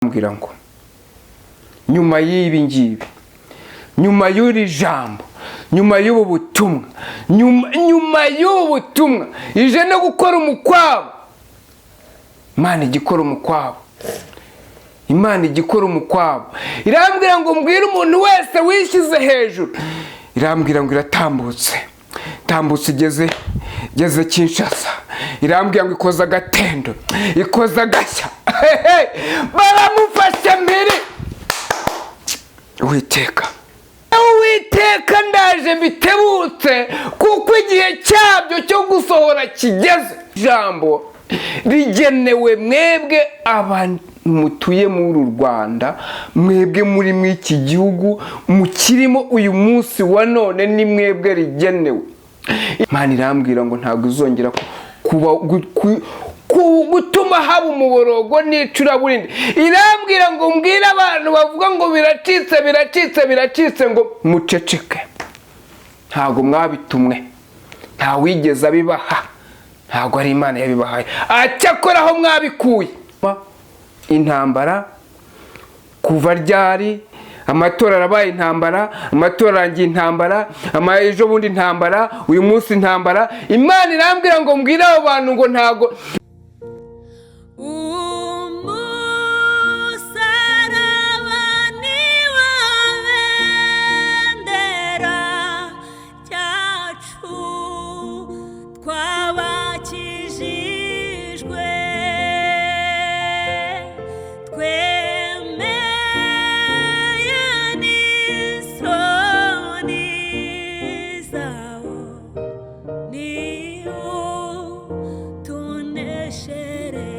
Irambwira ngo nyuma y'ibi ngibi, nyuma y'iri jambo, nyuma y'ubu butumwa, nyuma y'ubu butumwa ije no gukora umukwabo. Imana ijya ikora umukwabo, Imana ijya ikora umukwabo. Irambwira ngo mbwire umuntu wese wishyize hejuru. Irambwira ngo iratambutse, tambutse igeze Kinshasa. Irambwira ngo ikoze agatendo, ikoze agashya, baramufashe mpiri. Uwiteka, Uwiteka, ndaje bitebutse kuko igihe cyabyo cyo gusohora kigeze. Ijambo rigenewe mwebwe abantu mutuye muri uru Rwanda, mwebwe muri muri iki gihugu mukirimo uyu munsi wa none, ni mwebwe rigenewe. Imana irambwira ngo ntabwo izongera kuba gutuma haba umuborogo n'icuraburindi. Irambwira ngo mbwire abantu bavuga ngo biracitse, biracitse, biracitse, ngo muceceke. Ntabwo mwabitumwe, ntawigeze abibaha, ntabwo ari Imana yabibahaye. Acyakora aho mwabikuye intambara kuva ryari? Amatora arabaye intambara, amatora arangiye intambara, ejo bundi intambara, uyu munsi intambara. Imana irambwira ngo mbwire abo bantu ngo ntabwo Umusaraba ni wo bendera ryacu, twabakijijwe, twemeye n'isoni zawo, niwo tuneshereza.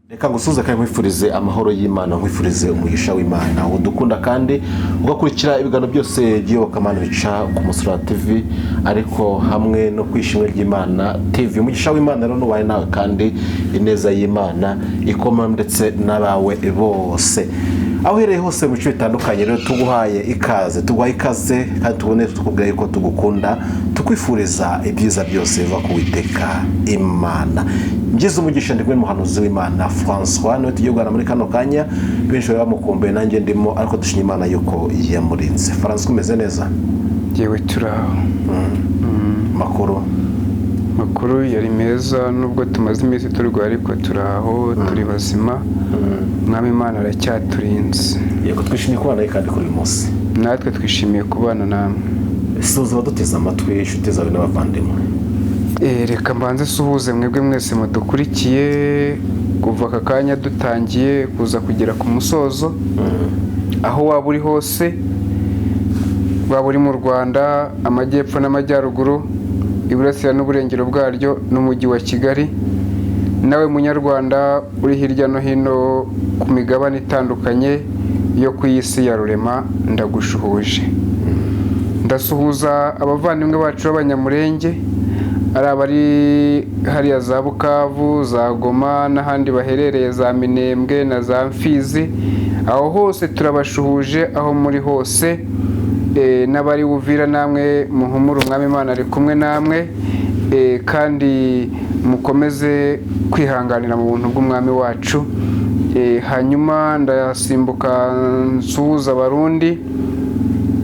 Reka ngusuhuze kandi nkwifurize amahoro y'Imana, nkwifurize umugisha w'Imana udukunda kandi ugakurikira ibiganiro byose by'iyobokamana bica ku Musaraba TV, ariko hamwe no ku Ishimwe ry'Imana TV. Umugisha w'Imana rero nubaye nawe, kandi ineza y'Imana ikoma ndetse n'abawe bose aho uherereye hose mu bice bitandukanye. Rero tuguhaye ikaze, tuguhaye ikaze kandi tubone tukubwira yuko tugukunda, tukwifuriza ibyiza byose biva ku Witeka Imana. Ngize umugisha ndi kumwe n'umuhanuzi w'Imana Francois, niwe tugiye kuganira muri kano kanya. Benshi bari bamukumbuye, nanjye ndimo, ariko dushima Imana yuko yamurinze. Francois, umeze neza? Yewe, turaho. Makuru? Makuru yari meza nubwo tumaze iminsi turwaye, ariko turaho, turi bazima. Mwami Imana aracyaturinze. Yego, twishimiye kubana nawe kandi kuri uyu munsi. Natwe twishimiye kubana namwe. Suhuza abaduteze amatwi, inshuti zawe n'abavandimwe. Reka mbanze suhuze mwebwe mwese mudukurikiye kuva aka kanya dutangiye kuza kugera ku musozo, aho waba uri hose, waba uri mu Rwanda, amajyepfo n'amajyaruguru, iburasira n'uburengero bwaryo n'umujyi wa Kigali, nawe munyarwanda uri hirya no hino ku migabane itandukanye yo ku isi ya rurema, ndagushuhuje. Ndasuhuza abavandimwe bacu b'Abanyamurenge, ari abari hariya za Bukavu, za Goma n'ahandi baherereye, za Minembwe na za Mfizi, aho hose turabashuhuje aho muri hose. N'abari Uvira namwe muhumure, Umwami Imana ari kumwe namwe. Kandi mukomeze kwihanganira mu buntu bw'Umwami wacu. Hanyuma ndasimbuka nsuhuza Abarundi,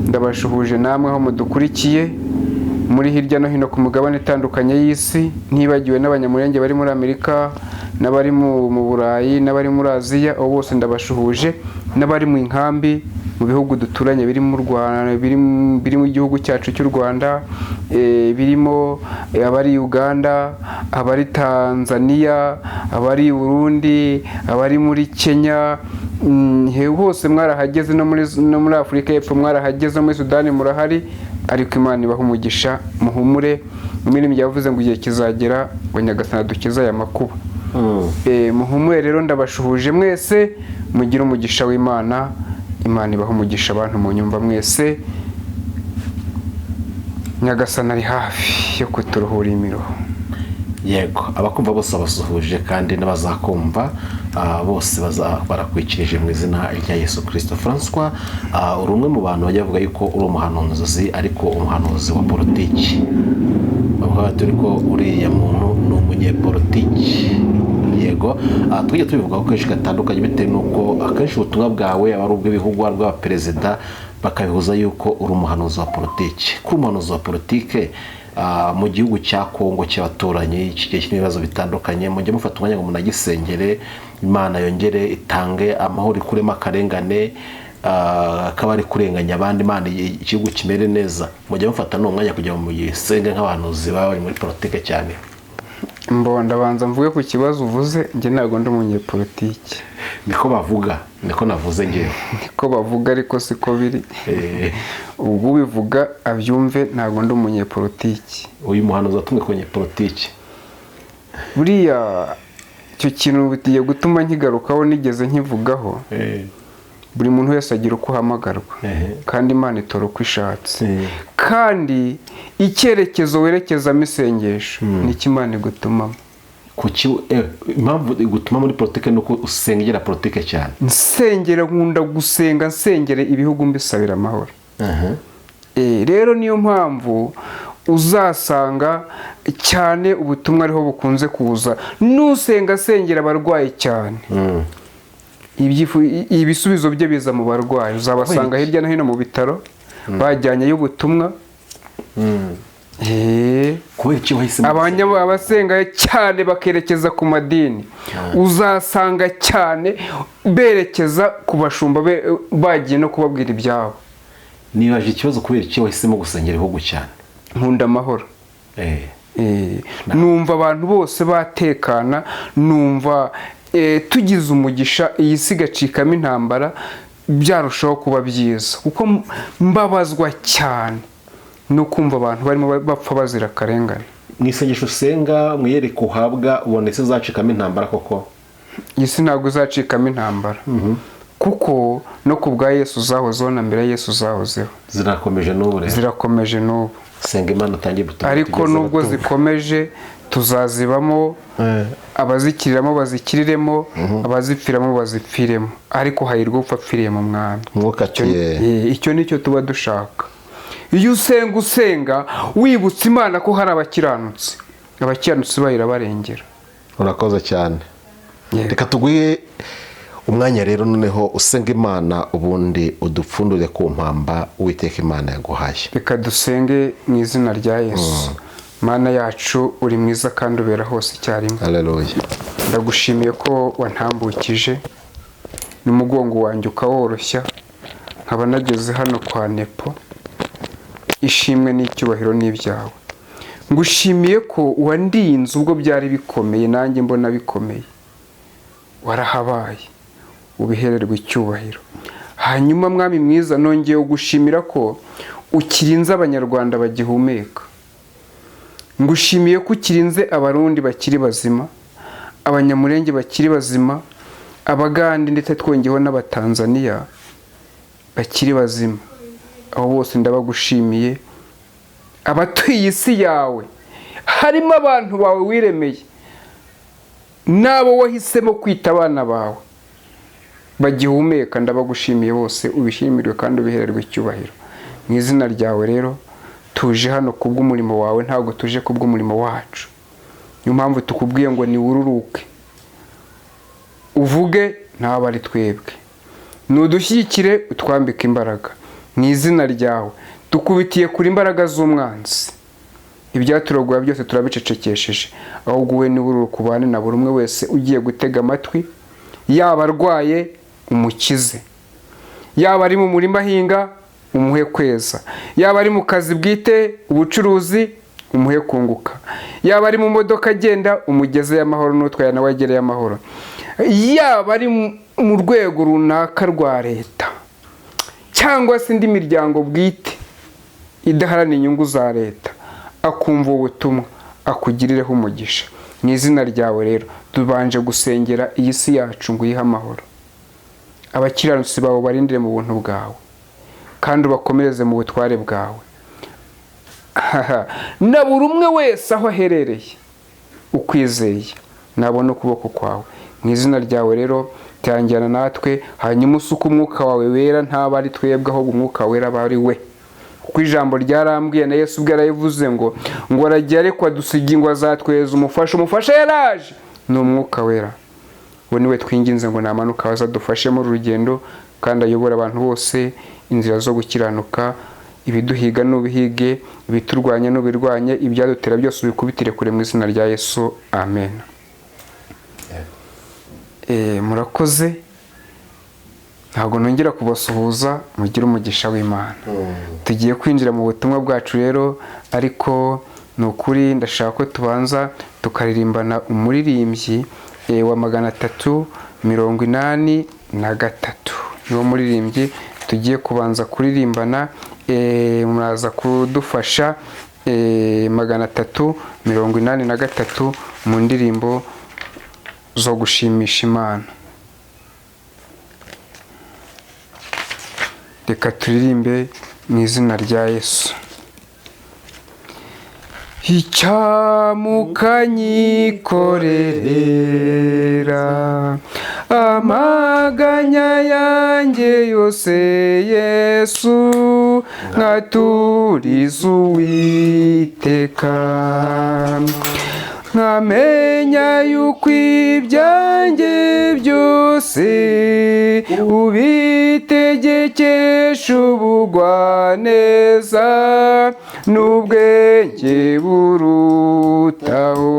ndabashuhuje namwe aho mudukurikiye muri hirya no hino ku mugabane itandukanye y'isi, ntibagiwe n'Abanyamurenge bari muri Amerika n'abari mu Burayi n'abari muri Aziya, abo bose ndabashuhuje, n'abari mu nkambi mu bihugu duturanye biri mu Rwanda, biri mu gihugu cyacu cy'u Rwanda, birimo abari Uganda, abari Tanzania, abari Burundi, abari muri Kenya, hose mwarahageze, no muri Afurika y'Epfo mwarahageze, no muri Sudani murahari. Ariko Imana ibaha umugisha, muhumure. Umuririmbyi yavuze ngo igihe kizagera ngo Nyagasani adukize aya makuba. Muhumure rero, ndabashuhuje mwese, mugire umugisha w'Imana. Imana ibaha umugisha abantu mu nyumva mwese. Nyagasani ari hafi yo kuturuhura imiruho. Yego, abakumva bose babasuhuje, kandi n'abazakumva bose barakwikirije mu izina rya Yesu Kirisito. Francois, uri umwe mu bantu bajya bavuga yuko uri umuhanuzi, ariko umuhanuzi wa politiki. Bavuga bati ariko uriya muntu ni umunyepolitiki. Yego. Yego, tujya tubivugaho kenshi gatandukanye, bitewe n'uko akenshi ubutumwa bwawe aba ari ubw'ibihugu, ari ubw'abaperezida, bakabihuza yuko uri umuhanuzi wa politiki. Kuri umuhanuzi wa politike mu gihugu cya Kongo cy'abaturanyi, iki gihe kirimo ibibazo bitandukanye, mujye mufata umwanya ngo munagisengere, Imana yongere itange amahoro, ikuremo akarengane kaba ari kurenganya abandi, Imana igihugu kimere neza. Mujye mufata n'uwo mwanya kugira ngo muyisenge nk'abahanuzi baba bari muri politike cyane. Mbonda, ndabanza mvuge ku kibazo uvuze. Njye ntabwo ndi umunyepolitiki. Niko bavuga, niko navuze ngewe. Niko bavuga, ariko siko biri. Ubwo ubivuga abyumve, ntabwo ndi umunyepolitiki. Uyu muhanuzi watumwe ku banyepolitiki. Buriya icyo kintu bigiye gutuma nkigarukaho, nigeze nkivugaho. Buri muntu wese agira uko ahamagarwa, kandi Imana itora uko ishatse, kandi icyerekezo werekezamo isengesho nicyo Imana igutumamo. Kuki impamvu igutuma muri politike ni uko usengera politike cyane? Nsengera, nkunda gusenga, nsengera ibihugu mbisabira amahoro. Rero niyo mpamvu uzasanga cyane ubutumwa ariho bukunze kuza, nusenga asengera abarwayi cyane, ibisubizo bye biza mu barwayi. Uzabasanga hirya no hino mu bitaro bajyanyeyo ubutumwa. Kubera iki wahisemo Abasenga cyane bakerekeza ku madini, uzasanga cyane berekeza ku bashumba, bagiye no kubabwira ibyabo. Nibaje ikibazo, kubera iki wahisemo gusengera ibihugu cyane? Nkunda amahoro. Numva abantu bose batekana, numva tugize umugisha iyi si igacikamo intambara byarushaho kuba byiza, kuko mbabazwa cyane no kumva abantu barimo bapfa bazira akarengane. Mu isengesho usenga, mu iyereka uhabwa, ubona ese zacikamo intambara koko? Iyi si ntabwo izacikamo intambara, kuko no ku bwa Yesu zahozeho, na mbere ya Yesu zahozeho. Zirakomeje n'ubu rero? Zirakomeje n'ubu. Senga Imana utangiye ubutumwa Ariko tugeze nubwo abatumva. zikomeje, tuzazibamo, abazikiriramo bazikiriremo, abazipfiramo bazipfiremo, ariko hahirwa upfa apfiriye mu Mwami. Mwuka ati Icyo ni cyo tuba dushaka. Iyo usenga, usenga wibutsa Imana ko hari abakiranutsi, abakiranutsi bayo irabarengera. Urakoze cyane. Yego. Reka tuguhe umwanya rero noneho usenga Imana, ubundi udupfundure ku mpamba Uwiteka Imana yaguhaye. Reka dusenge mu izina rya Yesu. Mana yacu, uri mwiza kandi ubera hose icyarimwe. Haleluya. Ndagushimiye ko wantambukije n'umugongo wanjye ukaworoshya, nkaba nageze hano kwa Nepo. Ishimwe n'icyubahiro n'ibyawe. Ngushimiye ko wandinze ubwo byari bikomeye, nanjye mbona bikomeye, warahabaye, ubihererwa icyubahiro. Hanyuma Mwami mwiza, nongeye gushimira ko ukirinze Abanyarwanda bagihumeka. Ngushimiye ko ukirinze Abarundi bakiri bazima, Abanyamurenge bakiri bazima, Abagande, ndetse twongeyeho n'Abatanzaniya bakiri bazima. Abo bose ndabagushimiye. Abatuye isi yawe, harimo abantu bawe wiremeye n'abo wahisemo kwita abana bawe bagihumeka, ndabagushimiye bose. Ubishimirwe kandi ubihererwe icyubahiro. Mu izina ryawe rero, tuje hano kubw'umurimo wawe, ntabwo tuje kubw'umurimo wacu. Niyo mpamvu tukubwiye ngo niwururuke uvuge, ntabwo ari twebwe. Nudushyigikire, utwambike imbaraga. Mu izina ryawe dukubitiye kuri imbaraga z'umwanzi, ibyaturogoya byose turabicecekesheje. Ahubwo wowe niwururuke, ubane na buri umwe wese ugiye gutega amatwi. Yaba arwaye, umukize; yaba ari mu murima ahinga, umuhe kweza; yaba ari mu kazi bwite, ubucuruzi, umuhe kunguka; yaba ari mu modoka agenda, umugezeyo amahoro, n'utwaye nawe agereye amahoro; yaba ari mu rwego runaka rwa leta cyangwa se indi miryango bwite idaharanira inyungu za leta, akumva ubutumwa, akugirireho umugisha. Mu izina ryawe rero tubanje gusengera iyi si yacu ngo uyihe amahoro. Abakiranutsi bawe barindire mu buntu bwawe kandi ubakomereze mu butware bwawe, na buri umwe wese aho aherereye ukwizeye nabona ukuboko kwawe. Mu izina ryawe rero, tangira natwe, hanyuma usuke Umwuka wawe Wera. Ntaba ari twebwe, ahubwo Umwuka Wera aba ari we, kuko ijambo ryarambwiye, na Yesu ubwe yarabivuze ngo aragiye, ariko adusiga ngo azatweza umufasha. Umufasha yaraje, ni Umwuka Wera. We niwe twinginze ngo namanuka azadufashe muri uru rugendo kandi ayobore abantu bose inzira zo gukiranuka. Ibiduhiga n'ubihige, ibiturwanya n'ubirwanye, ibyadutera byose ubikubitire kure mu izina rya Yesu, amen. Murakoze, ntabwo nongera kubasuhuza, mugire umugisha w'Imana. Tugiye kwinjira mu butumwa bwacu rero, ariko ni ukuri ndashaka ko tubanza tukaririmbana umuririmbyi wa 383. Niwo muririmbyi tugiye kubanza kuririmbana. Muraza kudufasha 383 mu ndirimbo zo gushimisha Imana. Reka turirimbe mu izina rya Yesu. Icyamukanyikorera amaganya yanjye yose, Yesu nkaturiza Uwiteka, nkamenya yuko ibyanjye byose ubitegekesha ubugwaneza n'ubwenge burutaho.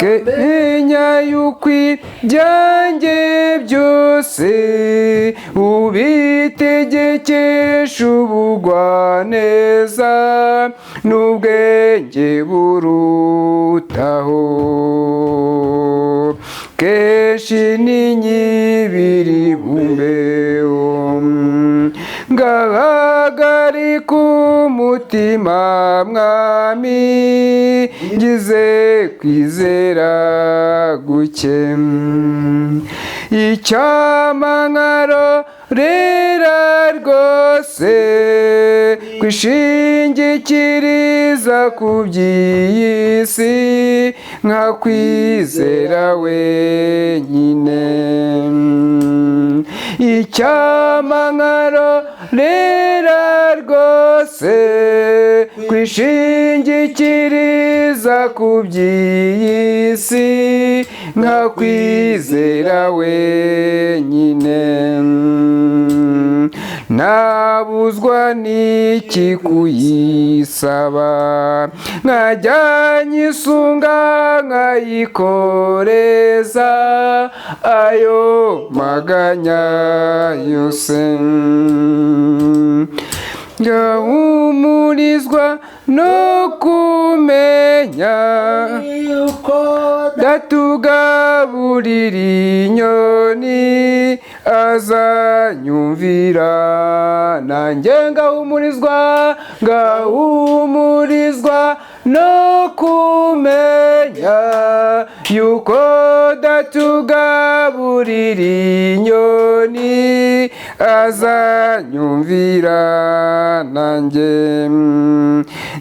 Menya yuko ibyanjye byose ubitegekesha ubugwaneza n'ubwenge burutaho. Kenshi n'inyibiri bumbeho ngahagarika umutima, mwami ngize kwizera guke. Icyampa nkarorera rwose kwishingikiriza ku by'iyi si, nkakwizera wenyine. Icyampa nkarorera rwose kwishingikiriza ku by'iyi si, nkakwizera wenyine. Nabuzwa n'iki kuyisaba, nkajya nyisunga nkayikoreza ayo maganya yose. Ngahumurizwa no kumenya yuko datugaburira inyoni azanyumvira, nanjye ngahumurizwa, ngahumurizwa no kumenya yuko datugaburira inyoni azanyumvira, nanjye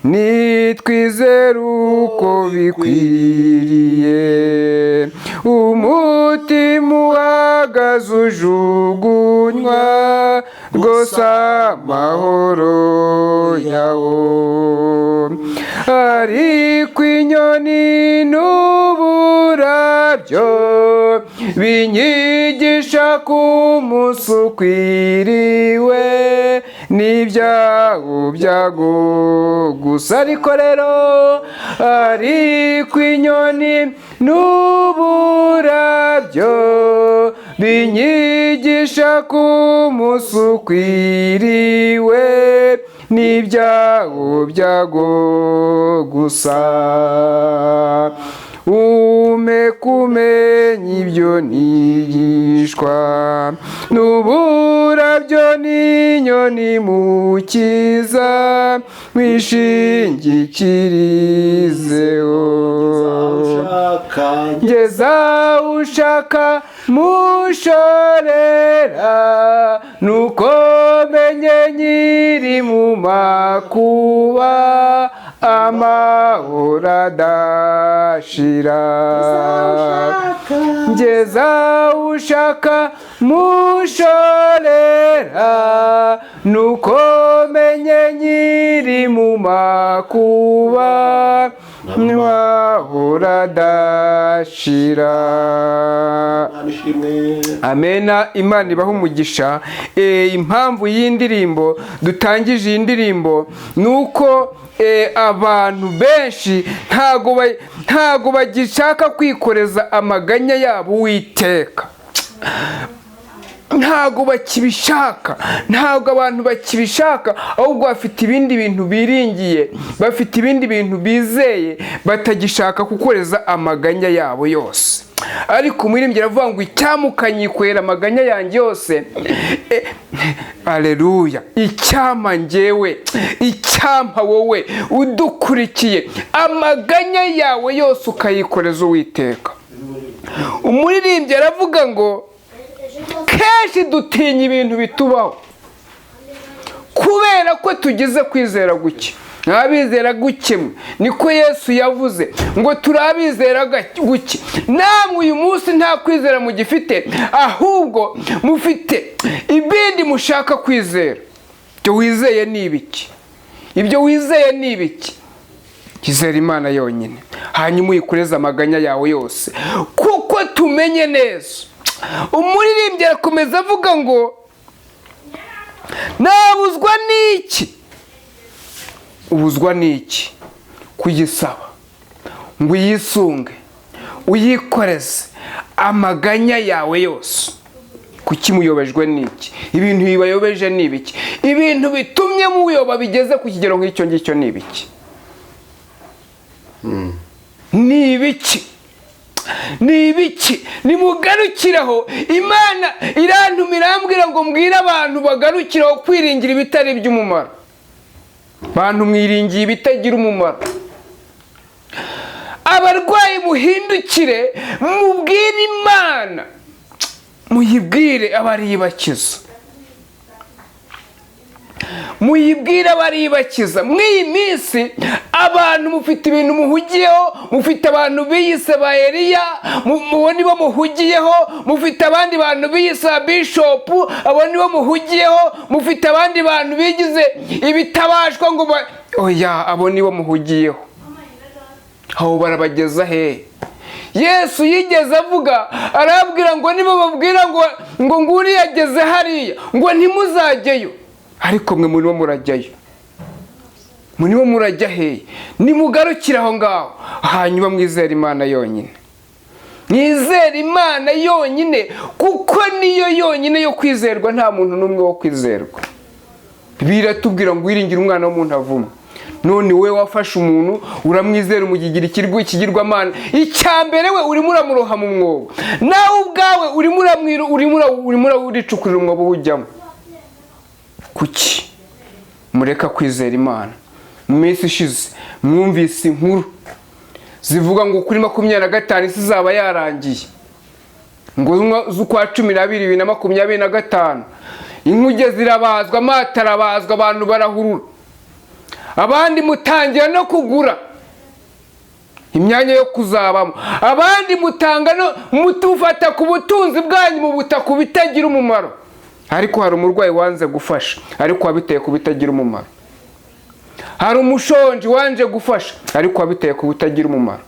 nitwizere uko bikwiriye, umutima uhagaze ujugunywa rwose amahoro yawo. Ariko inyoni n'uburabyo binyigisha ku munsi ukwiriwe n'ibyago byago gusa. Ariko rero, ariko inyoni n'uburabyo binyigisha ku munsi ukwiriwe n'ibyago byago gusa. Ume kumenya ibyo nigishwa n'uburabyo n'inyoni, mukiza wishingikirizeho. Ushaka Ngeza ushaka mushorera, nuko menye nyiri mu makuba amahoro adashira. Ngeza ushaka mushorera, nuko menye nyiri mu makuba Wahora adashira. Imana ishimwe. Amena, Imana ibaha umugisha. Impamvu y'indirimbo dutangije iyi ndirimbo ni uko abantu benshi ntago bagishaka kwikoreza amaganya yabo Uwiteka. Ntago bakibishaka, ntago abantu bakibishaka, ahubwo bafite ibindi bintu biringiye, bafite ibindi bintu bizeye, batagishaka gukoreza amaganya yabo yose. Ariko umuririmbyi aravuga ngo icyampa nkikorera amaganya yanjye yose. Aleluya! Icyampa njyewe, icyampa wowe udukurikiye, amaganya yawe yose ukayikoreza Uwiteka. Umuririmbyi aravuga ngo kenshi dutinya ibintu bitubaho kubera ko tugize kwizera guke. N'abizera guke mwe, niko Yesu yavuze ngo turabizera guke. Namwe uyu munsi nta kwizera mugifite, ahubwo mufite ibindi mushaka kwizera. Ibyo wizeye ni ibiki? Ibyo wizeye ni ibiki? Izera Imana yonyine, hanyuma uyikoreze amaganya yawe yose, kuko tumenye neza. Umuririmbyi arakomeza avuga ngo nabuzwa n'iki? Ubuzwa n'iki kuyisaba ngo uyisunge, uyikoreze amaganya yawe yose? Kuki muyobejwe n'iki? Ibintu bibayobeje ni ibiki? Ibintu bitumye muyoba bigeze ku kigero nk'icyo ngicyo ni ibiki? Ni ibiki? Ni ibiki? Nimugarukiraho. Imana irantuma, irambwira ngo mbwire abantu bagarukiraho kwiringira ibitari iby'umumaro. Bantu mwiringiye ibitagira umumaro, abarwayi muhindukire, mubwire Imana, muyibwire abaribakiza, muyibwire abaribakiza. Mw'iyi minsi abantu mufite ibintu muhugiyeho, mufite abantu biyise ba Eliya, mubo nibo muhugiyeho, mufite abandi bantu biyise ba bishopu, abo nibo muhugiyeho, mufite abandi bantu bigize ibitabashwa ngo oya, abo nibo muhugiyeho. Aho barabageza hehe? Yesu yigeze avuga, arabwira ngo nibo babwira ngo nguriya ageze hariya, ngo ntimuzajyeyo, ariko mwe murimo murajyayo, murimo murajya hehe? Nimugarukire aho ngaho, hanyuma mwizere Imana yonyine, mwizere Imana yonyine, kuko niyo yonyine yo kwizerwa, nta muntu n'umwe wo kwizerwa. Biratubwira ngo wiringire umwana w'umuntu avuma. None wowe wafashe umuntu uramwizera, umugigira ikigirwamana. Icya mbere, we urimo uramuroha mu mwobo, nawe ubwawe urimo uricukurira umwobo ujyamo. Kuki mureka kwizera Imana? Mu minsi ishize mwumvise inkuru zivuga ngo kuri 25 isi izaba yarangiye, ngo z'ukwa 12 2025. Inkuge zirabazwa, amato arabazwa, abantu barahurura, abandi mutangira no kugura imyanya yo kuzabamo, abandi mutanga no mutufata ku butunzi bwanyu mu butaka bitagira umumaro. Ariko hari umurwayi wanze gufasha, ariko wabiteye ku bitagira umumaro. Hari umushonji wanje gufasha, ariko wabiteye ku bitagira umumaro.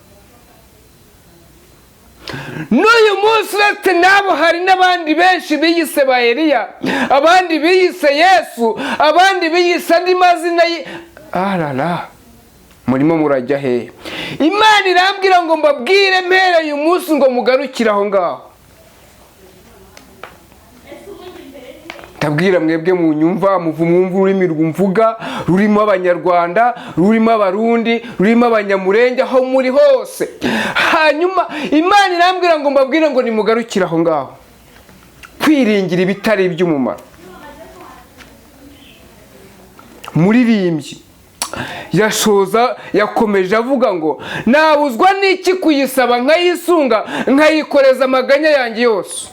N'uyu munsi uretse n'abo hari n'abandi benshi biyise ba Eliya, abandi biyise Yesu, abandi biyise andi mazina ye. Arara, murimo murajya hehe? Imana irambwira ngo mbabwire mpereye uyu munsi ngo mugarukire aho ngaho. Ndabwira mwebwe mu nyumva, mwumva ururimi rwumvuga, rurimo Abanyarwanda, rurimo Abarundi, rurimo Abanyamurenge, aho muri hose. Hanyuma Imana irambwira ngo mbabwire ngo nimugarukire aho ngaho kwiringira ibitari iby'umumaro. Muririmbyi yashoza yakomeje avuga ngo nabuzwa n'iki kuyisaba nkayisunga, nkayikoreza amaganya yanjye yose?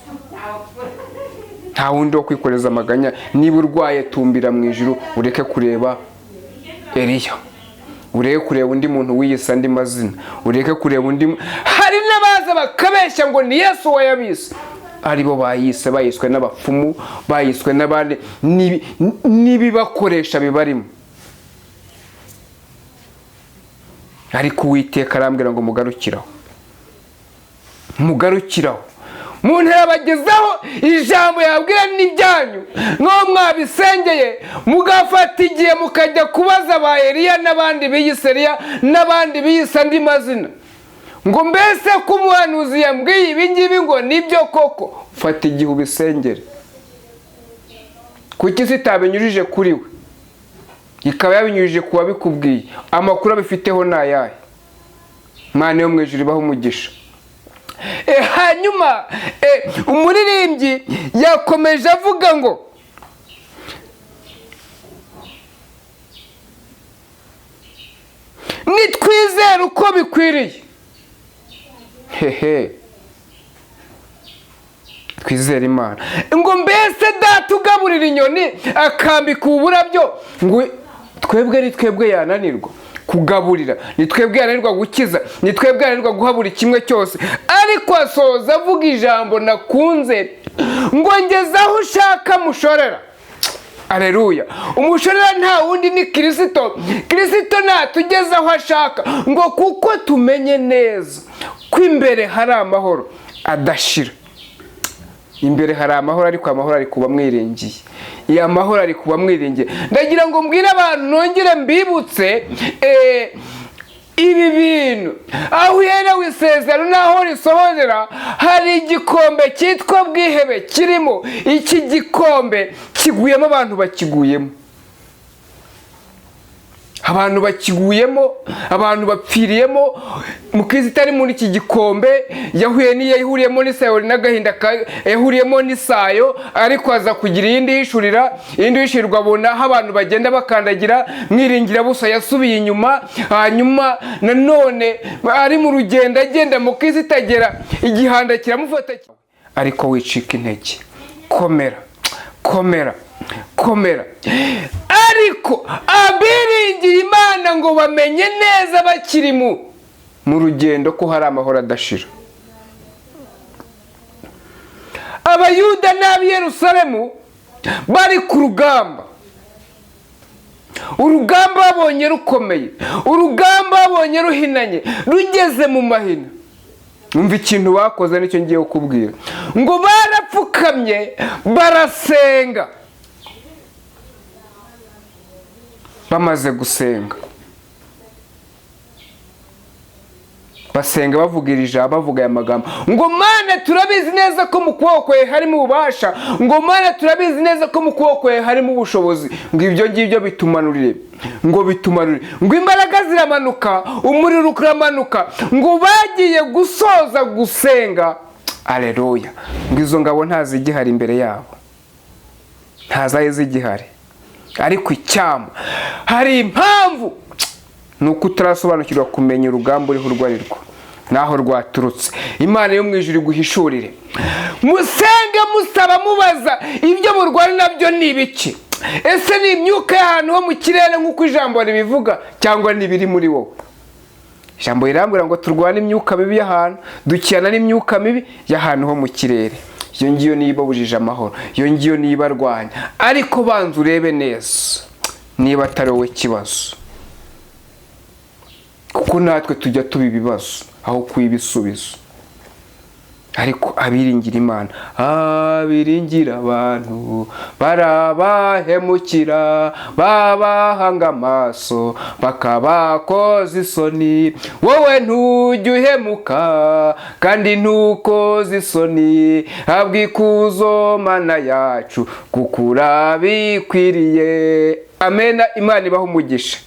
Nta wundi wo kwikoreza amaganya. Niba urwaye, tumbira mu ijuru, ureke kureba Eliya, ureke kureba undi muntu wiyise andi mazina, ureke kureba undi. Hari n'abaza bakabeshya ngo ni Yesu wayabise, aribo bayise, bayiswe n'abapfumu, bayiswe n'abandi, n'ibibakoresha bibarimo. Ariko Uwiteka arambwira ngo mugarukiraho, mugarukiraho. Umuntu yabagezaho ijambo yabwira n'ibyanyu nk'aho mwabisengeye, mugafata igihe mukajya kubaza ba Eliya n'abandi biyise Eliya n'abandi biyise andi mazina, ngo mbese ko umuhanuzi yambwiye ibi ngibi ngo nibyo koko? Fata igihe ubisengere. Kuki isi itabinyujije kuri we, ikaba yabinyujije ku wabikubwiye? Amakuru abifiteho ni ayahe? Imana yo mu ijuru ibahe umugisha. Hanyuma umuririmbyi yakomeje avuga ngo nitwizere uko bikwiriye. Hehe, twizere Imana. Ngo mbese data ugaburira inyoni akambika uburabyo, ngo twebwe ni twebwe yananirwa kugaburira, ni twebwe yananirwa gukiza, ni twebwe yananirwa guha buri kimwe cyose. Ariko asoza avuga ijambo nakunze, ngo ngeze aho ushaka mushorera. Aleluya! Umushorera nta wundi ni Kirisito. Kirisito natugeze aho ashaka, ngo kuko tumenye neza ko imbere hari amahoro adashira. Imbere hari amahoro, ariko amahoro ari kuba mwiringiye. Iya amahoro ari kuba mwiringiye. Ndagira ngo mbwire abantu, nongere mbibutse ibi bintu. Aho uherewe isezerano n'aho risohorera, hari igikombe cyitwa bwihebe kirimo. Iki gikombe kiguyemo abantu bakiguyemo, abantu bakiguyemo, abantu bapfiriyemo. Mukristo ari muri iki gikombe yahuye n'iyo yahuriyemo n'isayo n'agahinda, yahuriyemo n'isayo, ariko aza kugira iyindi yishurira, iyindi yishurirwa, abona aho abantu bagenda bakandagira mwiringira busa, yasubiye inyuma. Hanyuma nanone ari mu rugendo agenda, mukristo agera igihanda kiramufata, ariko wicika intege, komera, komera, komera. Ariko abiringira Imana ngo bamenye neza bakiri mu rugendo ko hari amahoro adashira. Abayuda n'ab'i Yerusalemu bari ku rugamba, urugamba babonye rukomeye, urugamba babonye ruhinanye, rugeze mu mahina. Umva ikintu bakoze, nicyo ngiye kukubwira. Ngo barapfukamye barasenga. Bamaze gusenga, basenga bavuga iri jambo, bavuga aya magambo, ngo Mana turabizi neza ko mu kuboko kwawe harimo ububasha, ngo Mana turabizi neza ko mu kuboko kwawe harimo ubushobozi, ngo ibyo ngibyo bitumanurire, ngo bitumanurire. Ngo imbaraga ziramanuka, umuriro uramanuka. Ngo bagiye gusoza gusenga, aleluya, ngo izo ngabo ntazigihari imbere yabo, ntazaye zigihari. Ariko icyama, hari impamvu, ni uko utarasobanukirwa kumenya urugamba uriho urwo ari rwo n'aho rwaturutse. Imana yo mu ijuru iguhishurire. Musenge musaba, mubaza ibyo murwana nabyo ni ibiki. Ese ni imyuka y'ahantu ho mu kirere nk'uko ijambo ribivuga, cyangwa ni ibiri muri wowe? Ijambo rirambwira ngo turwane imyuka mibi y'ahantu, dukirana n'imyuka mibi y'ahantu ho mu kirere. Iyo ngiyo niyo ibabujije amahoro, iyo ngiyo niyo ibarwanya. Ariko banza urebe neza niba atari wowe kibazo, kuko natwe tujya tuba ibibazo aho kuba ibisubizo. Ariko abiringira Imana, abiringira abantu barabahemukira, babahanga amaso bakabakoza isoni. Wowe ntujya uhemuka kandi ntukoze isoni, habwa ikuzo Mana yacu kuko urabikwiriye. Amena. Imana ibahe umugisha.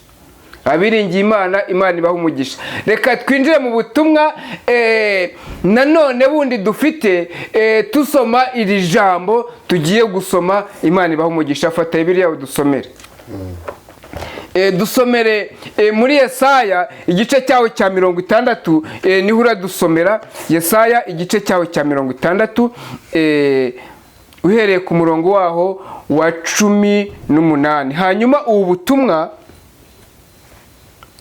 Abiringiye Imana, Imana ibahe umugisha. Reka twinjire mu butumwa nanone bundi dufite, tusoma iri jambo tugiye gusoma. Imana ibahe umugisha. Fata Bibiliya udusomere. Dusomere muri Yesaya igice cyaho cya 60, niho uradusomera. Yesaya igice cyaho cya 60, uhereye ku murongo waho wa 18. Hanyuma ubu butumwa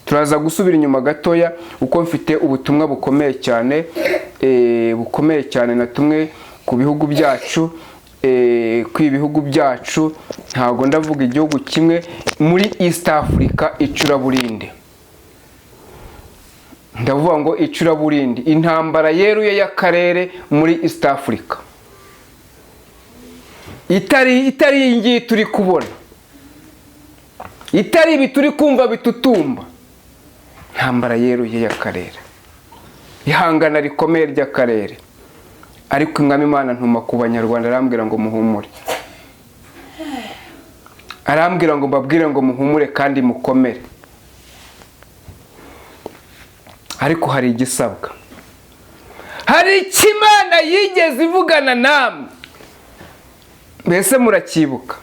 turaza gusubira inyuma gatoya, uko mfite ubutumwa bukomeye cyane, bukomeye cyane na tumwe ku bihugu byacu, ku ibihugu byacu, ntabwo ndavuga igihugu kimwe muri East Africa, icuraburinde. Ndavuga ngo icuraburindi, intambara yeruye y'akarere muri East Africa, itari iyi ngiyi turi kubona, itari ibi turi kumva bitutumba. Intambara yeruye y'akarere, ihangana rikomeye ry'akarere. Ariko Umwami Imana ntuma ku Banyarwanda, arambwira ngo muhumure, arambwira ngo mbabwire ngo muhumure kandi mukomere. Ariko hari igisabwa, hari icyo Imana yigeze ivugana namwe. Mbese muracyibuka?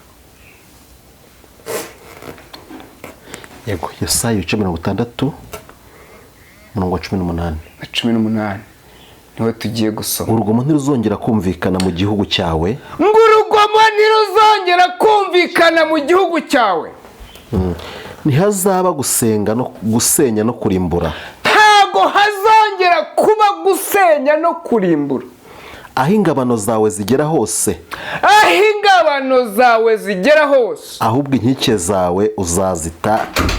Yego, Yesaya ibice 60 umurongo wa 18. Na 18 niho tugiye gusoma. Urugomo ntiruzongera kumvikana mu gihugu cyawe. Ngo urugomo ntiruzongera kumvikana mu gihugu cyawe. Ntihazaba gusenga no gusenya no kurimbura. Ntago hazongera kuba gusenya no kurimbura. Aho ingabano zawe zigera hose, aho ingabano zawe zigera hose, ahubwo inkike zawe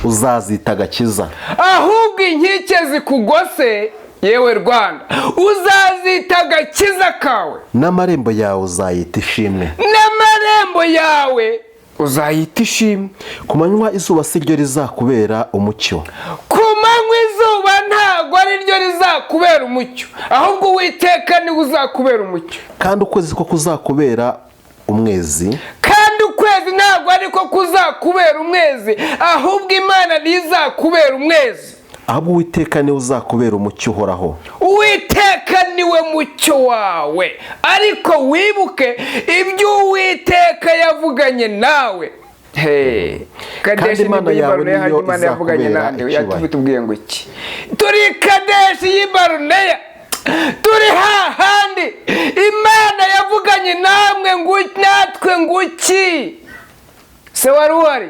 uzazita agakiza. Ahubwo inkike zikugose yewe Rwanda uzazita agakiza kawe, n'amarembo yawe uzayita ishimwe. N'amarembo yawe uzayita ishimwe. Ku manywa izuba si ryo rizakubera umucyo. Ku manywa izuba ntabwo ari ryo rizakubera umucyo, ahubwo Uwiteka niwe uzakubera umucyo. Kandi ukwezi ko kuzakubera umwezi. Kandi ukwezi ntabwo ariko kuzakubera umwezi, ahubwo Imana niyo izakubera umwezi. Ahubwo Uwiteka niwe uzakubera umucyo uhoraho. Uwiteka niwe mucyo wawe. Ariko wibuke ibyo Uwiteka yavuganye nawe. Kandi Imana yawe niyo izakubera icyubahiro. Yatubwiye ngo iki? Turi Kadeshi y'i Baruneya, turi hahandi Imana yavuganye namwe ngo natwe ngo iki? Se wari uhari?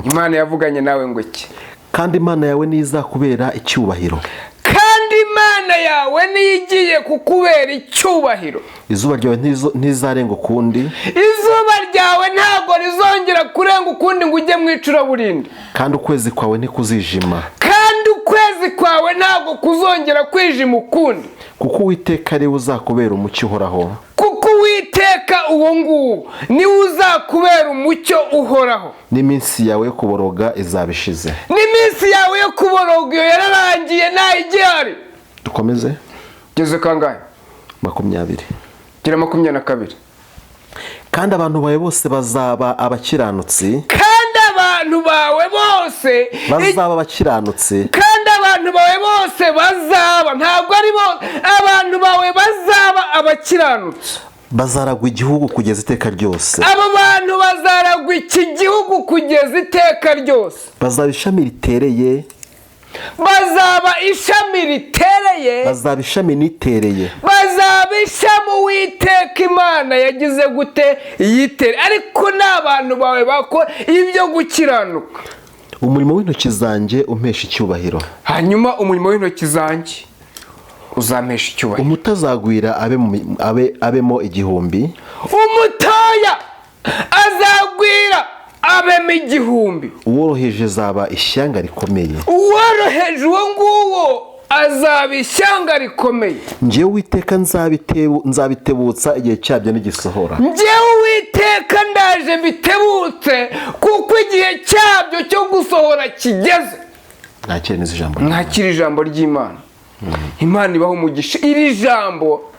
Imana yavuganye nawe ngo iki? Kandi Imana yawe niyo izakubera icyubahiro. Kandi Imana yawe niyo igiye kukubera icyubahiro. Izuba ryawe ntizarenga ukundi. Izuba ryawe ntabwo rizongera kurenga ukundi ngo ujye mu icuraburindi. Kandi ukwezi kwawe ntikuzijima. Kandi ukwezi kwawe ntabwo kuzongera kwijima ukundi. Kuko Uwiteka ariwe uzakubera umucyo uhoraho. Kuko Uwiteka uwo nguwo niwe uzakubera umucyo uhoraho. N'iminsi yawe yo kuboroga izaba ishize. N'iminsi yawe yo kuboroga iyo yararangiye ntayigihari. Dukomeze. Geze kangahe? 20. Gira 22. Kandi abantu bawe bose bazaba abakiranutsi. Kandi abantu bawe bose bazaba abakiranutsi. Kandi abantu bawe bose bazaba, ntabwo ari bo, abantu bawe bazaba abakiranutsi. Bazaragwa igihugu kugeza iteka ryose. Abo bantu bazaragwa iki gihugu kugeza iteka ryose. Bazaba ishami ritereye. Bazaba ishami ritereye. Bazaba ishami nitereye. Bazaba ishami Uwiteka Imana yagize gute yitere. Ariko n'abantu bawe bakora ibyo gukiranuka. Umurimo w'intoki zanjye umpesha icyubahiro. Hanyuma umurimo w'intoki zanjye uzampesha icyubahiro. Umutazagwira abemo igihumbi. Umutoya azagwira abemo igihumbi. Uworoheje azaba ishyanga rikomeye. Uworoheje uwo nguwo azaba ishyanga rikomeye. Njyewe Uwiteka nzabitebutsa igihe cyabyo nigisohora. Njyewe Uwiteka ndaje mbitebutse kuko igihe cyabyo cyo gusohora kigeze. Mwakire neza ijambo. Mwakire ijambo ry'Imana. Imana ibaho umugisha. Iri jambo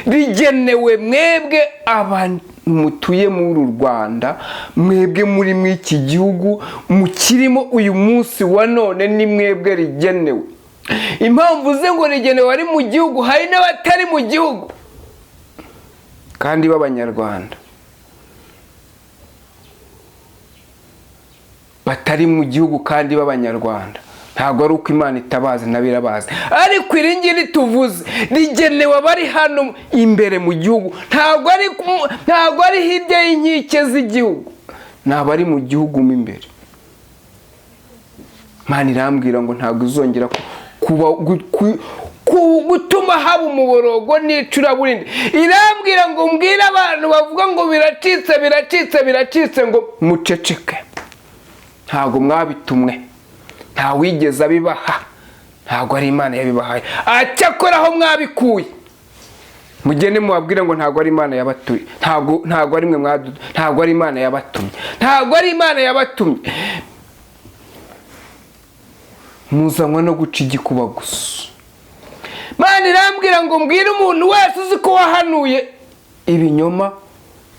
rigenewe mwebwe abantu mutuye muri uru Rwanda, mwebwe muri mw'iki gihugu mukirimo uyu munsi wa none, ni mwebwe rigenewe. Impamvu ze ngo rigenewe ari mu gihugu, hari n'abatari mu gihugu kandi b'Abanyarwanda batari mu gihugu kandi b'Abanyarwanda. Ntabwo ari uko Imana itabazi nabirabazi, ariko iri ngiri tuvuze rigenewe abari hano imbere mu gihugu, ntabwo ari hirya y'inkike z'igihugu, ni abari mu gihugu mo imbere. Imana irambwira ngo ntabwo izongera gutuma haba umuborogo n'icuraburindi. Irambwira ngo mbwire abantu bavuga ngo biracitse biracitse biracitse ngo muceceke, ntabwo mwabitumwe, ntawigeze abibaha, Ntabwo ari Imana yabibahaye. Acyakora aho mwabikuye mugende mubabwire ngo ntabwo ari Imana yabatuye, ntabwo ari mwe mwadu, ntabwo ari Imana yabatumye, ntabwo ari Imana yabatumye. Muzanywa no guca igikuba gusa. Imana irambwira ngo mbwire umuntu wese uzi ko wahanuye ibinyoma,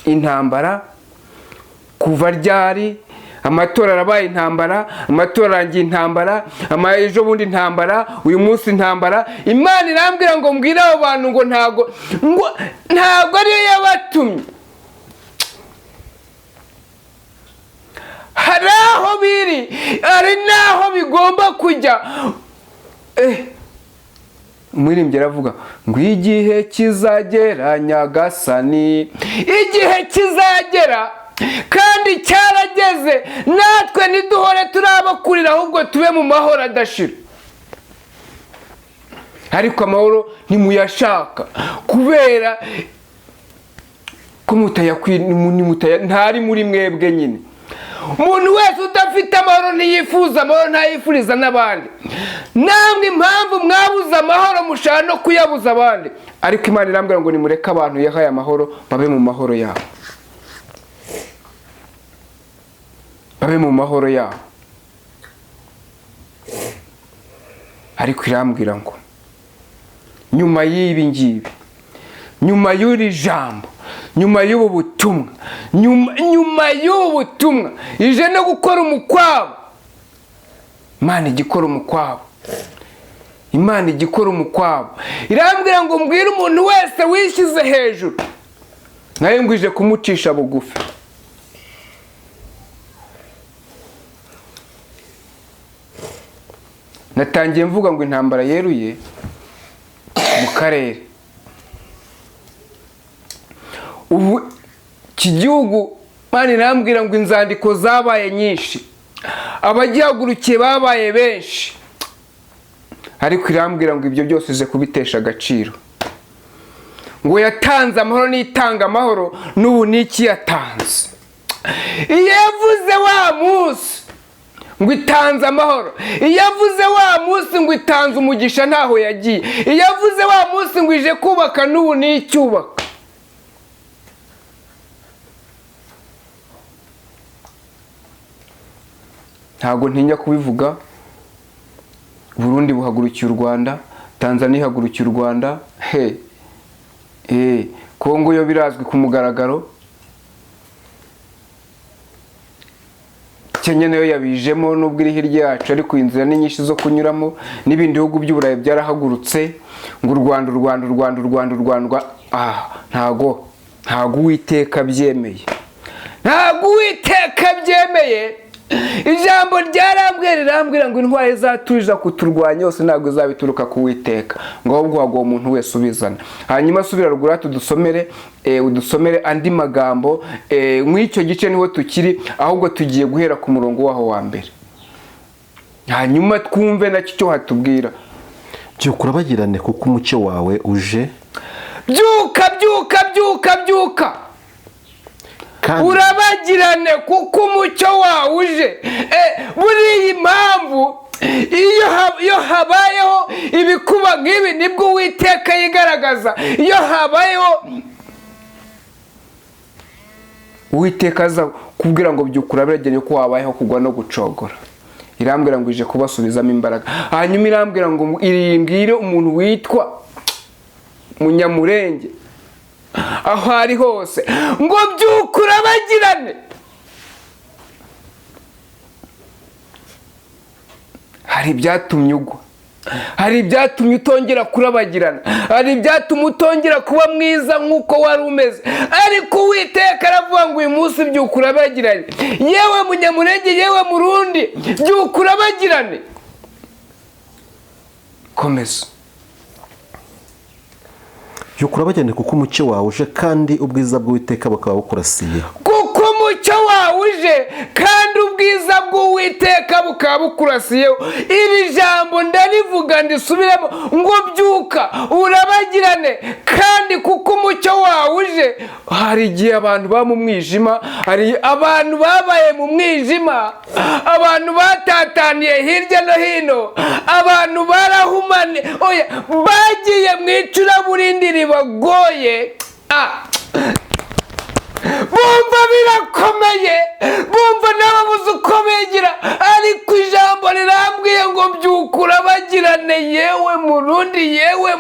intambara kuva ryari, amatora arabaye intambara, amatora arangiye intambara, ejo bundi intambara, uyu munsi intambara. Imana irambwira ngo mbwire abo bantu ngo ntabwo ariyo yabatumye. Hari aho biri, hari n'aho bigomba kujya. Umuririmbyi aravuga ngo igihe kizagera Nyagasani, igihe kizagera kandi cyarageze, natwe ntiduhore turabakurira ahubwo tube mu mahoro adashira. Ariko amahoro ntimuyashaka kubera ko ntari muri mwebwe nyine. Umuntu wese udafite amahoro ntiyifuza amahoro, ntayifuriza n'abandi. Namwe impamvu mwabuze amahoro mushaka no kuyabuza abandi. Ariko Imana irambwira ngo nimureke abantu yahaye amahoro babe mu mahoro yabo, babe mu mahoro yabo. Ariko irambwira ngo nyuma y'ibi ngibi, nyuma y'uri jambo, nyuma y'ubu butumwa, nyuma y'ubu butumwa ije no gukora umukwabo. Imana igikora umukwabo, Imana igikora umukwabo. Irambwira ngo mbwire umuntu wese wishyize hejuru, nayo ngo ije kumucisha bugufi. Natangiye mvuga ngo intambara yeruye mu karere. Ubu iki gihugu Imana irambwira ngo inzandiko zabaye nyinshi, abagihagurukiye babaye benshi, ariko irambwira ngo ibyo byose ize kubitesha agaciro. Ngo yatanze amahoro n'itanga amahoro, n'ubu n'iki yatanze. Iyo yavuze wa munsi ngo itanze amahoro, iyo yavuze wa munsi ngo itanze umugisha ntaho yagiye, iyo yavuze wa munsi ngo ije kubaka, n'ubu n'icyubaka. Ntabwo ntinya kubivuga. Burundi buhagurukiye u Rwanda, Tanzania ihagurukiye u Rwanda, Kongo yo birazwi ku mugaragaro, Kenya nayo yabijemo nubwo iri hirya yacu, ariko inzira ni nyinshi zo kunyuramo. N'ibindi bihugu by'Uburayi byarahagurutse ngo u Rwanda, u Rwanda, u Rwanda, u Rwanda, u Rwanda. Ntago Uwiteka abyemeye, ntago Uwiteka abyemeye. Ijambo ryarambwira rirambwira ngo intwari izaturiza kuturwanya yose ntabwo izabituruka ku Uwiteka, ngo ahubwo haguwe umuntu wese ubizana. Hanyuma subira ruguru tudusomere, udusomere andi magambo mw'icyo gice niho tukiri, ahubwo tugiye guhera ku murongo waho wa mbere, hanyuma twumve nacyo icyo hatubwira. Byuka urabagirane kuko umucyo wawe uje. Byuka, byuka, byuka, byuka urabagirane kuko umucyo wawe uje. Buriya impamvu iyo habayeho ibikuba nk'ibi nibwo Uwiteka yigaragaza. Iyo habayeho Uwiteka aza kubwira ngo byuka urabagirane ko habayeho kugwa no gucogora. Irambwira ngo ije kubasubizamo imbaraga. Hanyuma irambwira ngo irimbwire umuntu witwa Munyamurenge aho ari hose ngo byuka urabagirane. Hari ibyatumye ugwa, hari ibyatumye utongera kurabagirana, hari ibyatumye utongera kuba mwiza nk'uko wari umeze. Ariko Uwiteka aravuga ngo uyu munsi byuka urabagirane. Yewe Munyamurenge, yewe Murundi, byuka urabagirane. Komeza. Byuka urabagirane kuko umucyo wawe uje kandi ubwiza bw'Uwiteka bukaba bukurasiye. Kuko umucyo wawe uje kandi ubwiza bw'Uwiteka bukaba bukurasiyeho. Iri jambo ndarivuga ndisubiremo ngo byuka urabagirane kandi kuko umucyo wawe uje Ije. Hari igihe abantu baba mu mwijima, hari abantu babaye mu mwijima, abantu batataniye hirya no hino, abantu barahumane, oya, bagiye mu icuraburindi ribagoye. Bumva birakomeye, bumva n'ababuze uko bigira, ariko ijambo rirambwiye ngo byukura bagirane, yewe Murundi, yewe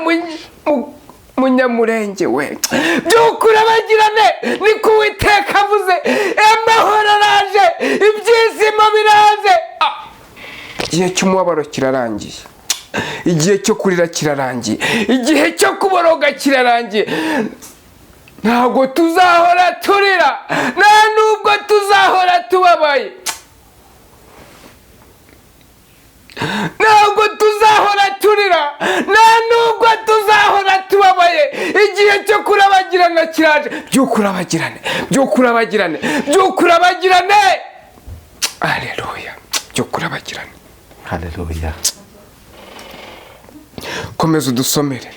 Munyamurenge we, byukura bagirane, niko Uwiteka avuze. Amahoro araje, ibyishimo biraje. Igihe cy'umubabaro kirarangiye, igihe cyo kurira kirarangiye, igihe cyo kuboroga kirarangiye. Ntabwo tuzahora turira, nta nubwo tuzahora tubabaye, ntabwo tuzahora turira, nta nubwo tuzahora tubabaye. Igihe cyo kurabagirana kiraje. By'ukurabagirane, by'ukurabagirane, by'ukurabagirane. Haleluya, by'ukurabagirane. Haleluya. Komeza udusomere.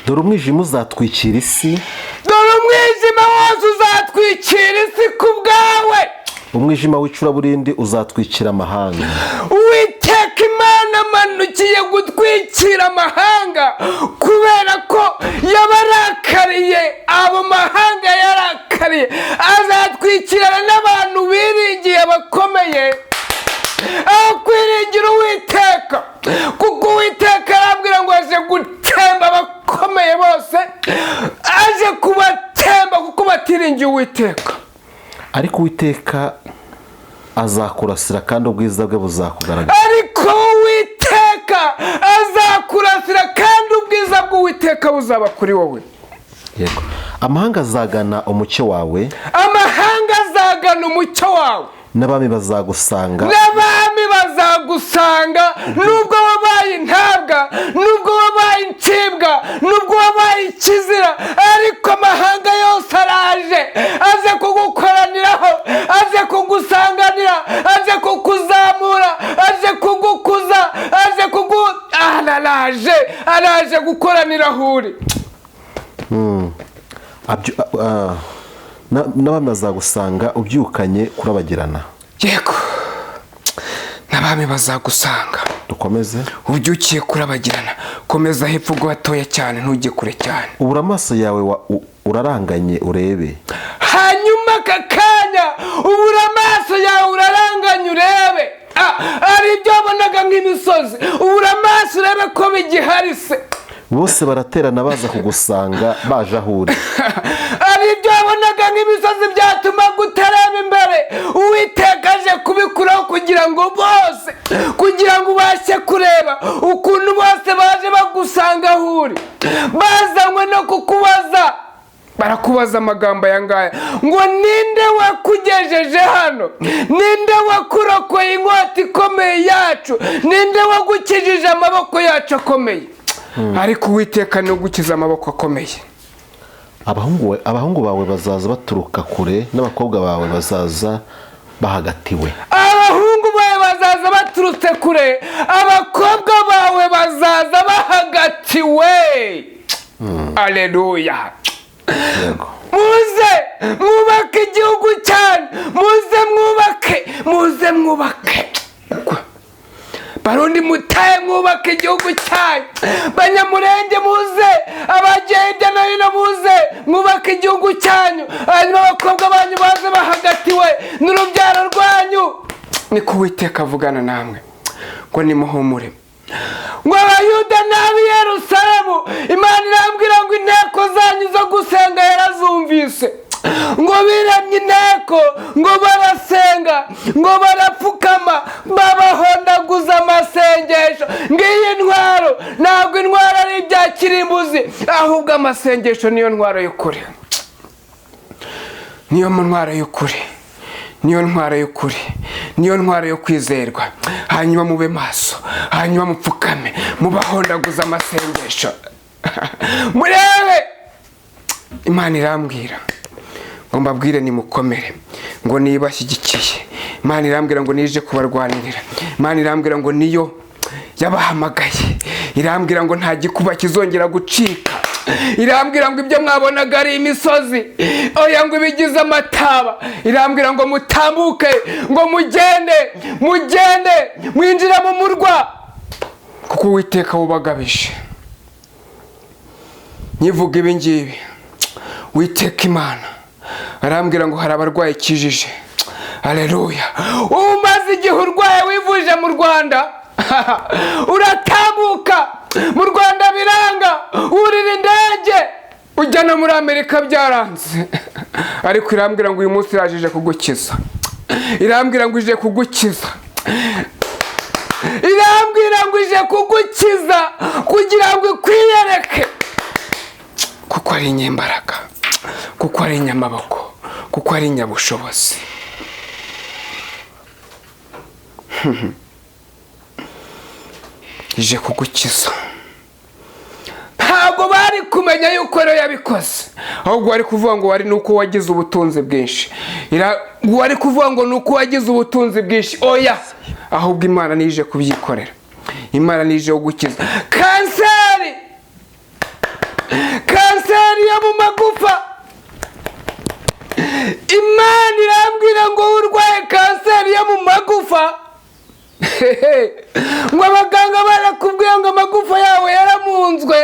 Dore umwijima uzatwikira isi, Dore umwijima wose uzatwikira isi ku bwawe, umwijima w'icuraburindi uzatwikira amahanga. Uwiteka Imana amanukiye gutwikira amahanga, kubera ko yabarakariye. Abo mahanga yarakariye, azatwikirana n'abantu biringiye abakomeye aho kwiringira Uwiteka, kuko Uwiteka arambwira ngo aje gutemba abakomeye bose, aje kubatemba kuko batiringiye Uwiteka. Ariko Uwiteka azakurasira kandi ubwiza bwe buzakugaragara. Ariko Uwiteka azakurasira kandi ubwiza bw'Uwiteka buzaba kuri wowe. Yego. Amahanga azagana umucyo wawe, Amahanga azagana umucyo wawe, n'abami bazagusanga, n'abami bazagusanga. Nubwo wabaye intabwa, nubwo wabaye incibwa, nubwo wabaye ikizira, ariko amahanga yose araje, aze kugukoraniraho, aze kugusanganira, aze kukuzamura, aze kugukuza, aze kugu araje, araje gukoranira aho uri. N'abami bazagusanga ubyukanye kurabagirana. Yego, n'abami bazagusanga Dukomeze. ubyukiye kurabagirana. Komeza hepfo gatoya cyane, ntujye kure cyane. Ubura amaso yawe uraranganye urebe. Hanyuma aka kanya ubura amaso yawe uraranganye urebe. Hari ibyo wabonaga nk'imisozi, ubura amaso urebe ko bigihari se. Bose baraterana baza kugusanga baje aho uri. Hari ibyo wabonaga nk'imisozi byatuma utareba imbere, Uwiteka aje kubikuraho kugira ngo bose, kugira ngo ubashe kureba ukuntu bose baje bagusanga aho uri, bazanywe no kukubaza. Barakubaza amagambo aya ngaya ngo ninde wakugejeje hano, ninde wakurokoye inkota ikomeye yacu, ninde wagukijije amaboko yacu akomeye. Ariko Uwiteka ni ugukiza amaboko akomeye. Abahungu bawe bazaza baturuka kure, n'abakobwa bawe bazaza bahagatiwe. Abahungu bawe bazaza baturutse kure, abakobwa bawe bazaza bahagatiwe. Aleluya. Yego. Muze mwubake igihugu cyanyu, muze mwubake, muze mwubake. Barundi mutahe mwubake igihugu cyanyu, Banyamurenge muze, abagiye hirya no hino muze mwubake igihugu cyanyu, hanyuma abakobwa banyu baze bahagatiwe n'urubyaro rwanyu. Niko Uwiteka avugana namwe ngo nimuhumure. Ngo Abayuda n'ab'i Yerusalemu, Imana irambwira ngo inteko zanyu zo gusenga yarazumvise. Ngo biremye inteko, ngo barasenga, ngo barapfukama, babahondaguza amasengesho. Ngiyi ntwaro, ntabwo intwaro ari ibya kirimbuzi, ahubwo amasengesho niyo ntwaro y'ukuri, niyo ntwaro y'ukuri, niyo ntwaro y'ukuri, niyo ntwaro yo kwizerwa. Hanyuma mube maso, hanyuma mupfukame, mubahondaguza amasengesho. Murebe, Imana irambwira ngo mbabwire nimukomere, ngo nibashyigikiye. Imana irambwira ngo nije kubarwanirira. Imana irambwira ngo niyo yabahamagaye, Irambwira ngo nta gikuba kizongera gucika. Irambwira ngo ibyo mwabonaga ari imisozi, oya, ngo ibigize amataba. Irambwira ngo mutambuke, ngo mugende, mugende mwinjire mu murwa, kuko Uwiteka wubagabije. Nkivuga ibi ngibi, Witeka Imana arambwira ngo hari abarwayi ikijije. Aleluya! Umaze igihe urwaye, wivuje mu Rwanda, uratambuka mu Rwanda biranga, wurira indege ujya no muri Amerika byaranze, ariko irambwira ngo uyu munsi iraje kugukiza. Irambwira ngo ije kugukiza. Irambwira ngo ije kugukiza kugira ngo ikwiyereke, kuko ari inyembaraga, kuko ari inyamaboko, kuko ari inyabushobozi. Ije kugukiza. Ntabwo bari kumenya yuko rero yabikoze, ahubwo wari kuvuga ngo wari nuko wagize ubutunzi bwinshi. Wari kuvuga ngo nuko wagize ubutunzi bwinshi. Oya, ahubwo Imana nije kubyikorera. Imana nije kugukiza kanseri, kanseri yo mu magufa. Imana irambwira ngo urwaye kanseri yo mu magufa, ngo abaganga barakubwiye ngo amagufa yawe yaramunzwe,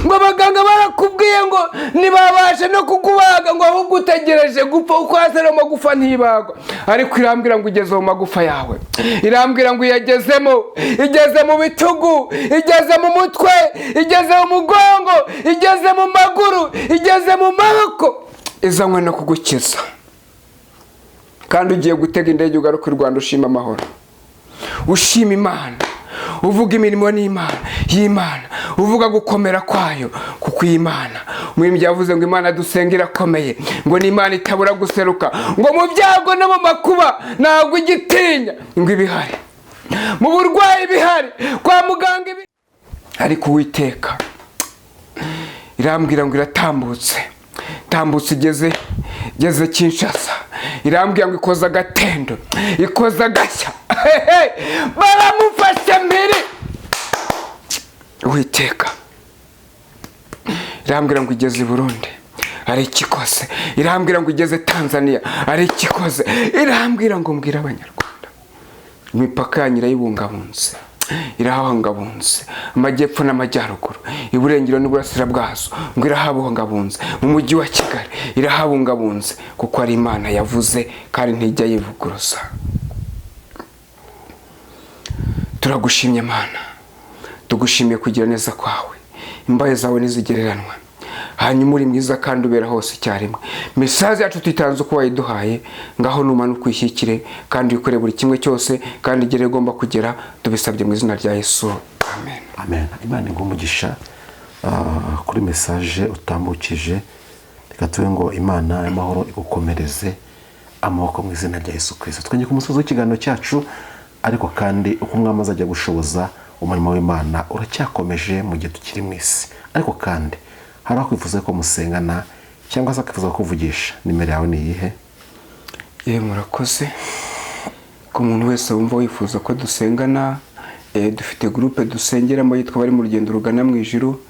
ngo abaganga barakubwiye ngo ntibabashe no kukubaga, ngo ahubwo utegereje gupfa kuko hasi amagufa ntibagwa. Ariko irambwira ngo ugeze mu magufa yawe. Irambwira ngo uyagezemo. Igeze mu bitugu, igeze mu mutwe, igeze mu mugongo, igeze mu maguru, igeze mu maboko, izanywe no kugukiza. Kandi ugiye gutega indege ugaruka i Rwanda ushima amahoro, ushima Imana, uvuga imirimo n'Imana y'Imana, uvuga gukomera kwayo, kuko iyi Imana, umuririmbyi yavuze ngo Imana dusenga irakomeye, ngo ni Imana itabura guseruka, ngo mu byago no mu makuba ntabwo igitinya, ngo ibihari mu burwayi, bihari kwa muganga ibi. Ariko Uwiteka irambwira ngo iratambutse, tambutse igeze Kinshasa. Irambwira ngo ikoze agatendo, ikoze agashya. Hehe, baramufashe mpiri. Uwiteka irambwira ngo igeze i Burundi ari ikikoze. Irambwira ngo igeze Tanzania ari ikikoze. Irambwira ngo mbwire Abanyarwanda, imipaka yanyu irayibungabunze, irahabungabunze, amajyepfo n'amajyaruguru, iburengero n'uburasira bwazo, ngo irahabungabunze. Mu mujyi wa Kigali irahabungabunze, kuko ari Imana yavuze kandi ntijya yivuguruza. Turagushimye Mana, tugushimiye kugira neza kwawe, imbahe zawe ntizigereranwa. Hanyuma uri mwiza kandi ubera hose icyarimwe. Message yacu tuyitanze uko wayiduhaye, ngaho numanuka uyishyikire kandi wikore buri kimwe cyose kandi igere igomba kugera. Tubisabye mu izina rya Yesu, amen. Amen. Imana iguhe umugisha kuri message utambukije. Reka tube ngo Imana y'amahoro igukomereze amaboko mu izina rya Yesu Kristo. Twongeye ku musozi w'ikiganiro cyacu, ariko kandi uko Umwami azajya gushoboza, umurimo w'Imana uracyakomeje mu gihe tukiri mu isi. Ariko kandi hari abakwifuza ko musengana cyangwa se akifuza kukuvugisha, nimero yawe ni iyihe? Yewe, murakoze. Ku muntu wese wumva wifuza ko dusengana, dufite groupe dusengeramo yitwa Bari mu rugendo rugana mu ijuru.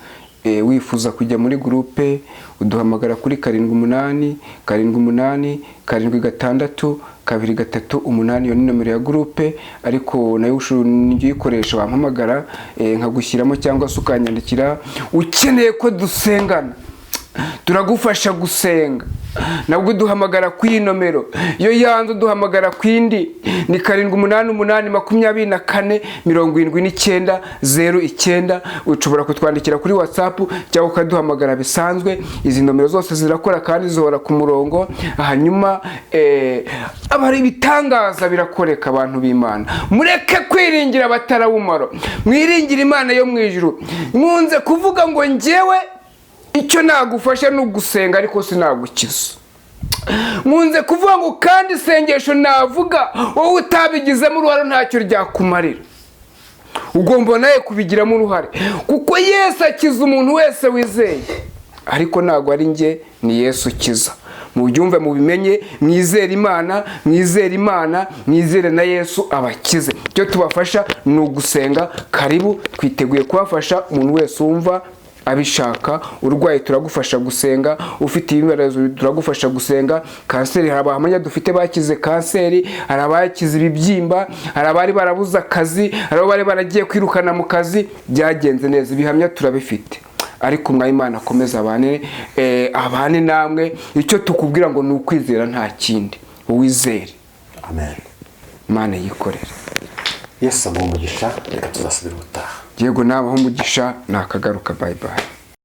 Wifuza kujya muri groupe, uduhamagara kuri 78787623 8. Iyo ni nomero ya groupe, ariko nayo ushobora uyikoresha wampamagara, nkagushyiramo cyangwa se ukanyandikira. Ukeneye ko dusengana, turagufasha gusenga, nabwo uduhamagara ku iyi nomero. Iyo yanze uduhamagara ku indi, ni 7882479 09. Ushobora kutwandikira kuri WhatsApp cyangwa ukaduhamagara bisanzwe. Izi nomero zose zirakora kandi zihora ku murongo. Hanyuma aba ari ibitangaza birakoreka. Abantu b'Imana, mureke kwiringira abatarawumaro, mwiringire Imana yo mu ijuru. Nkunze kuvuga ngo njyewe icyo nagufasha ni ugusenga, ariko sinagukiza. Nkunze kuvuga ngo kandi isengesho navuga, wowe utabigizemo uruhare ntacyo ryakumarira. Ugomba nawe kubigiramo uruhare, kuko Yesu akiza umuntu wese wizeye, ariko ntabwo ari njye, ni Yesu ukiza. Mubyumve, mubimenye, mwizere Imana, mwizere Imana, mwizere na Yesu abakize. Icyo tubafasha ni ugusenga. Karibu, twiteguye kubafasha. Umuntu wese wumva abishaka, urwaye turagufasha gusenga, ufite ibibazo turagufasha gusenga. Kanseri, hari abahamya dufite bakize kanseri, hari abakize ibibyimba, hari abari barabuze akazi, hari abo bari baragiye kwirukana mu kazi, byagenze neza. Ibihamya turabifite. Ariko umwami Imana akomeze abane, abane namwe. Icyo tukubwira ngo ni ukwizera, nta kindi, wizere. Amen. Imana yikorere. Yesu amuhe umugisha. Reka tuzasubira ubutaha. Yego, nabaho umugisha, nakagaruka. Bye bye.